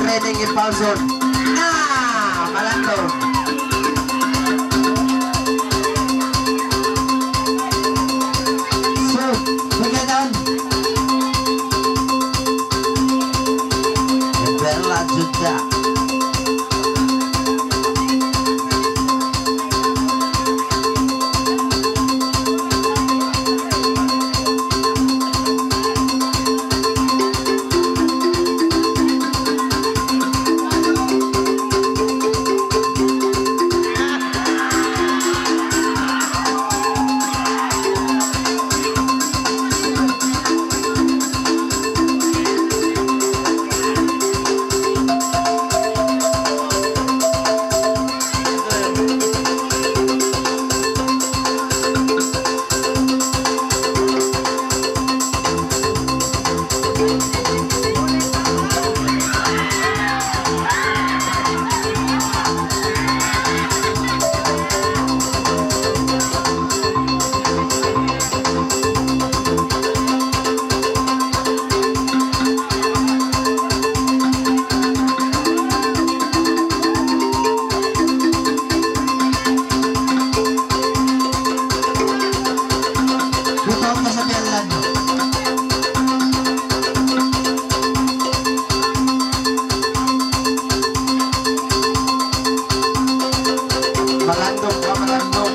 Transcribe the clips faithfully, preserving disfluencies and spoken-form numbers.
Ini ngi pausun. Ah, malandu. So, tiga tahun. Berlanjut dah. Butang ka sa piyalan. Malandok ka, malandok.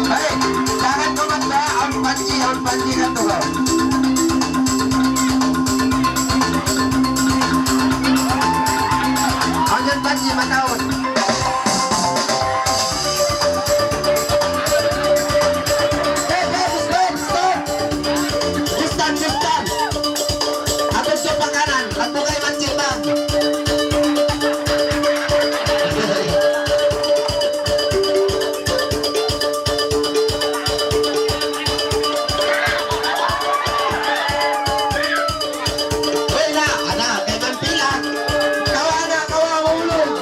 Ay, jangan kaw magda, awn panji, awn panji katu' kaw. Awn yan panji, mataud. Stop, stop, stop. Distan, distan. Atud kaw pa kanan. Pagbuka' in manjing, bang. Uy, na, ana, kay man pila. Kawa na, kawa, mahulug.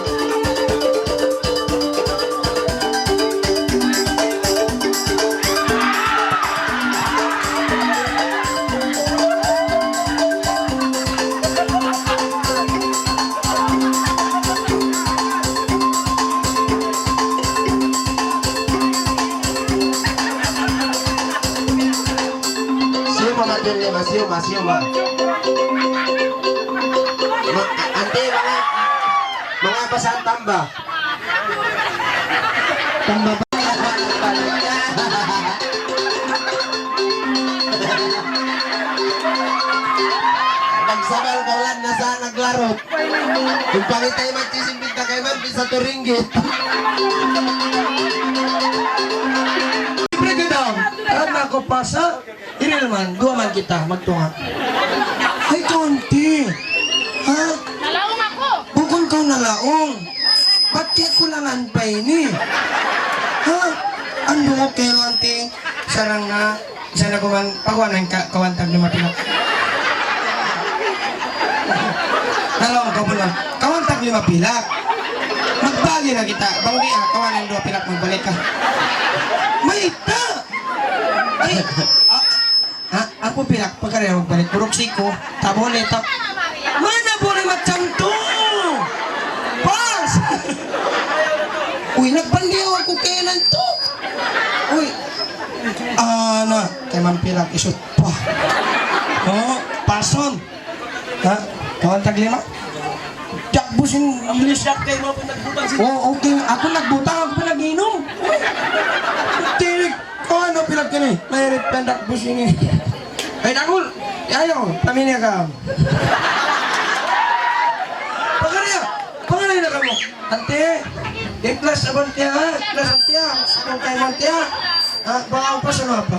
Siyuma, madam, lima, siyuma, siyuma. Ma-, ante, manga, manga basahan tamba. Tamba ba? Nagsabal ka ulan na sa naglarot. Kung pangitay magsisimbil ka kay man, bisa to ringgit. Libre kita. Anak ko, pasa. Iril man, duwa man kita, magtunga'. Ay, kaunti. Ha? Nalaung aku. Bukun kaw nalaung. pa ini. Ha? Unu, okay lang ti. Sarang na, sana kuman, pakuha na in ka-, kawhaan tag lima pilak. Nalaw ka po na, kawhaan tag lima pilak. Magbagi na kita. Bang di, ah, kawhaan in duwa pilak, magbalik ka. Mayta'? Ay, ah, Ha? Aku pilak, pagkari magbalik. Buruk siku. Tabole, tab-, mana boleh macam tu? Pas! Uy, nagpandiyaw aku kailan tu. Uy. Ana, kay mampilak isut pa. Oh, pason. Ha? Kawhaan tag lima? Dagbus in English. Oh, okay. Aku nagbutang, aku pa nag-inum. Tinig. Kawhaan pilak ini. Mayta' pa in dagbus ini. Ay, dangul. Ayaw, pamini ka. Pagari, pagari na kamu. Ante, ikhlas abang tiya, ha? Ikhlas tiya. Sabon kay man tiya. Ha, baka ang paso na pa.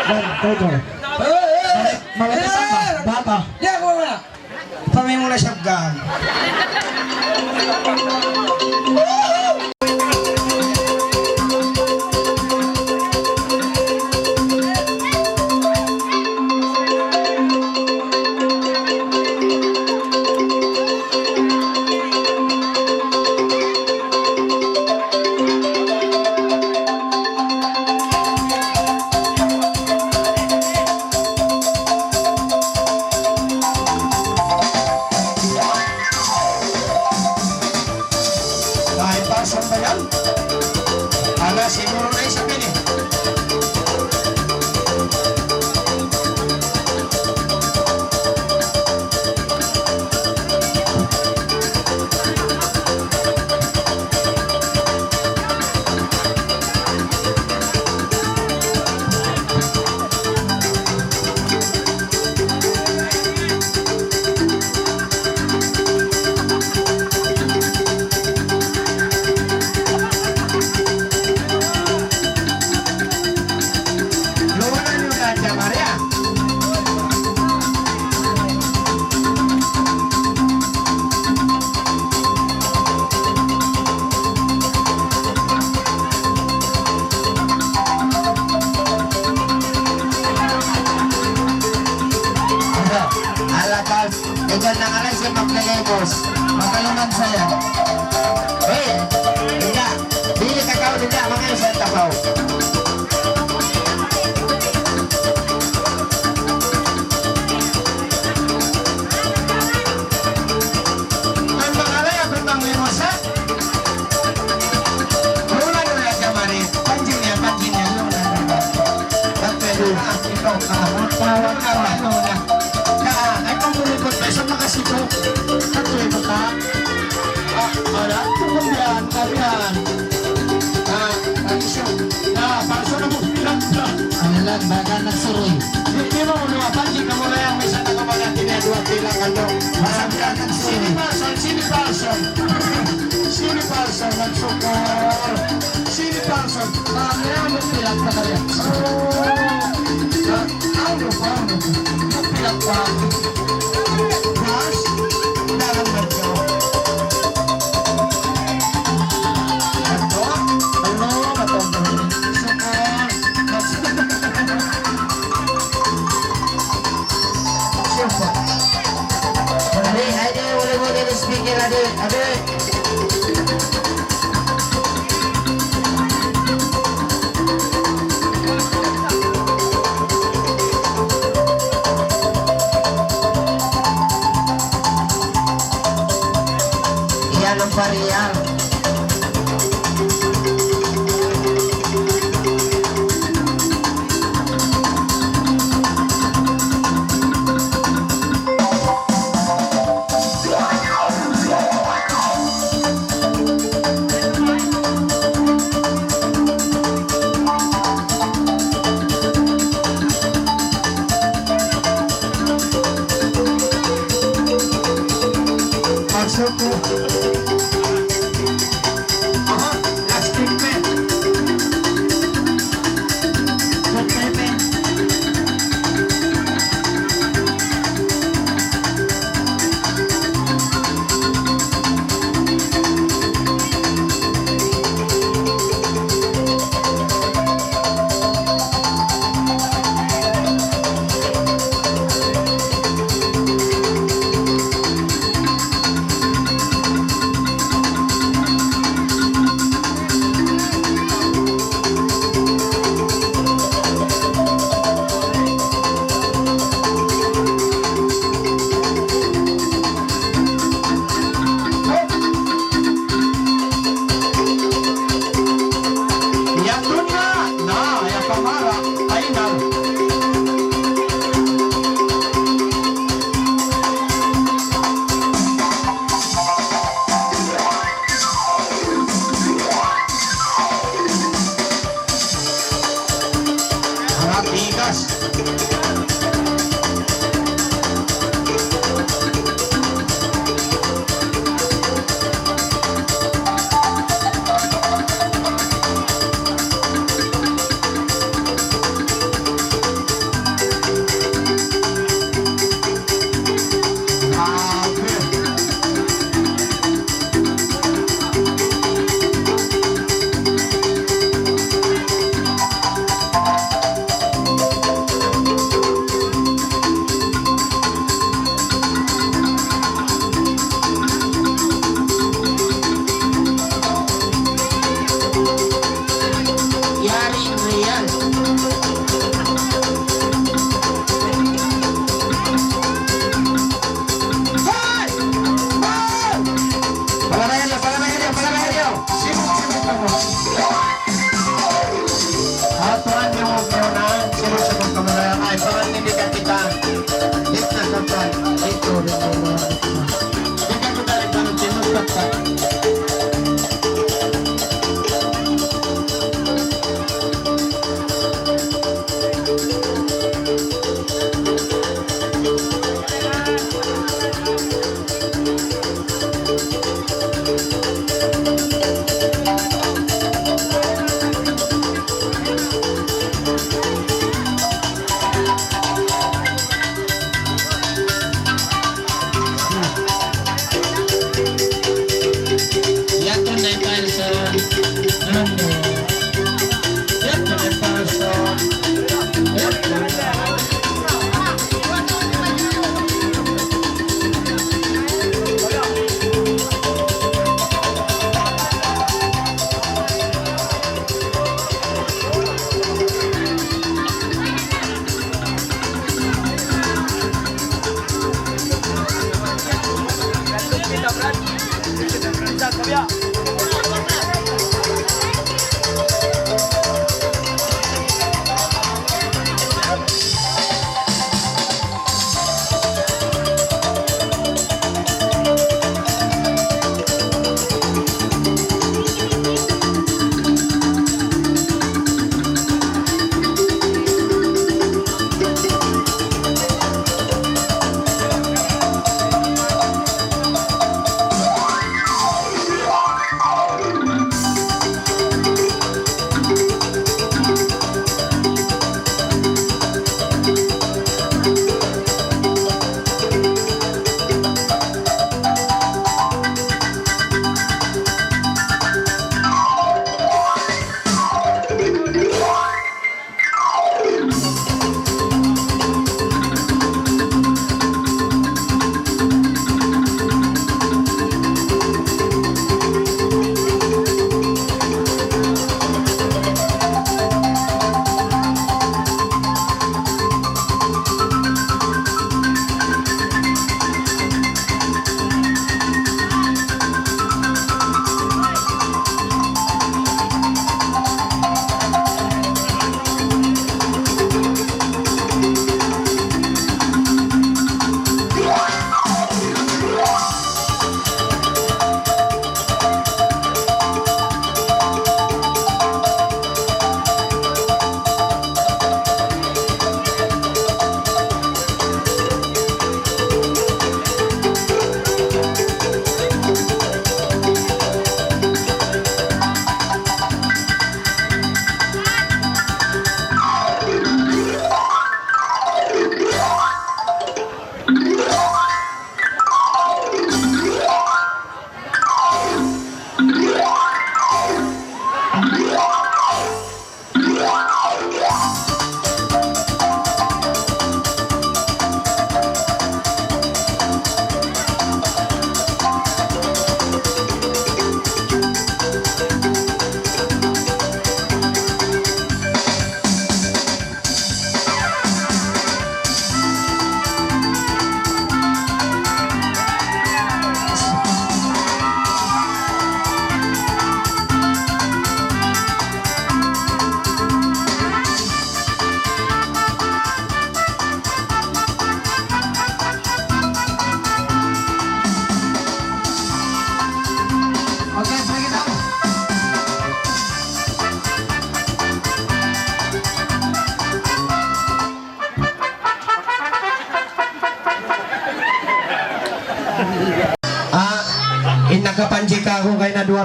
Bang, tayo, tayo. Eh, eh, Malapit, malapit eh, na. Bata. Diya ko na. Pamimula siya gan. Ay, pasan ba yan? Ala, siguro na isa pili. Luwanan niyu na, Tia Maria. Ano? Alakal. Iban na nga lang siya maglalemos. Makaluman saya. Hey, dinda. Dili ka tau, dinda. Mga isa tau. Ang mga laya, kung ang limos, ha? Muna na lang siya, mari. Panjin niya, panjin niya. Yung na. Pagpwede na, ito, ah, magpawag ka, ano na. Ka, ay, pang-record pa, isang makasiko. Pagpwede ka. Ah, wala. Kung yan, kung yan. Ah, ang isyo. Ah, para sa nabuklat na. Ang ilan, baga nagsuroy. Di, di mo, ano, panjin ka muna yan, may isa na ka mga tinaduwa, tila, ano. Masang ka nagsuroy. Sini Pason, sini Pason. Sini Pason, nagsukul. Sini Pason. Mami, ah, magpilak pa kaya. Oh. Ah, ano pa, ano pa? Magpilak pa. Mas, dalam na siya. Ito, ano, ito, sukul. Siyempre. Adi, adi, wala mo din speaker, adi, adi.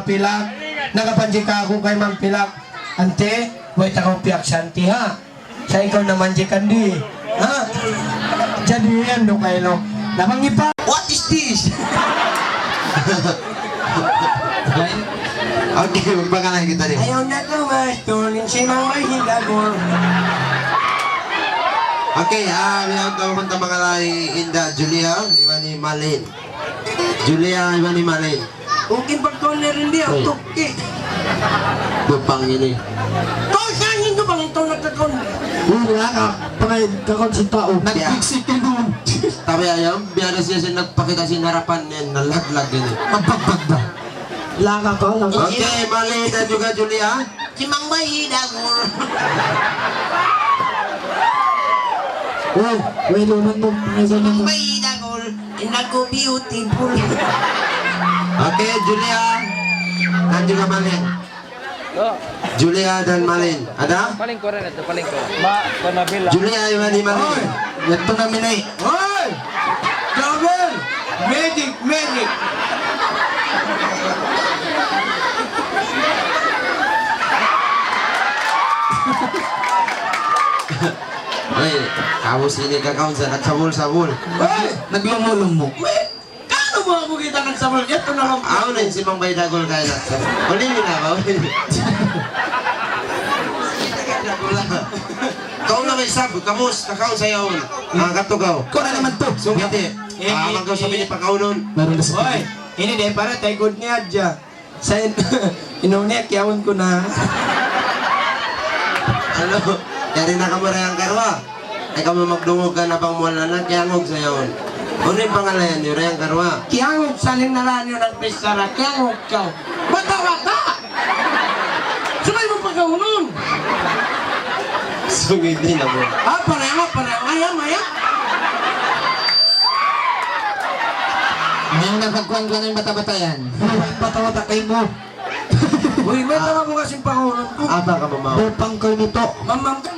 Pilak, nakapanjik aku kay Mang Pilak. Ante, way ta kaw piyak santi ha. Sa' ikaw naman jikan di. Ha? Jadi yan do kayo, no? Namangipa. What is this? Okay, magpangalahi kita di. Ayaw na to, mas tuling si Mang Mahida ko. Okay, ah, biya' kaw kanta mangalahi hinda Julia, iban ni Malin. Julia, iban ni Malin. Okay, pagkaon na rin di, ang tuki. Lupang ini. Kau sa akin ko bang ito nagkakaon? Wala ka, pangay, kakon sa tao. Nagbigsik ka doon. Tabi ayaw, biya' na siya siya nagpakita sin harapan niya, nalaglag ini. Magbagbag ba? Laka ko, laka. Okay, Malin dan juga Julia. Si Mang Bay Dagul. Oh, wait, naman mo, may Mang Bay Dagul. Inago beautiful. Okay, Julia. Dan juga Malin. Julia dan Malin. Ada? Paling kurang itu, paling kurang. Ma, Panabila. Julia, iban ni Malin. Oy! Yadtu na mi ini. Oy! Double! Magic, magic! Uy, kamu sini ka kaun sa nagsabul-sabul. Uy! Naglumu-lumu. Uy! Kanu mu aku kita nagsabul? Yadtu na lang. Aw, na in si Mang Bay Dagul kay nagsabul. Uli na ba? Uli. Kau na may sab, kamus, kakaun sa yaun. Ah, katugaw. Kau na naman to. Sungkiti. Eh, ah, eh, magkaw sabi eh. Ni pakaunun. Meron na sa Oy, ini deh, para tayo good niya dyan. Sa in-, inong niya, kiyaun ku na. Alo, yari na kamu rayang karwa. Ay kamu magdungug ka na pang muwala na, kiyangug sa yaun. Unu in pangalayan niyu, rayang karwa? Kiyangug, salin na lang yun ang pistara, kiyangug ka. Bata-bata! Sabay mu pagkaunun! Sungit din ako. Ah, parang, ah, parang, ayam, ayam. Ngayon na pagkuhan ko na yung bata-bata yan. Bata-bata kayo mo. Uy, may tama mo kasing pangunan ko. Aba ka, mamaw. Bupang kayo nito. Mamam ka.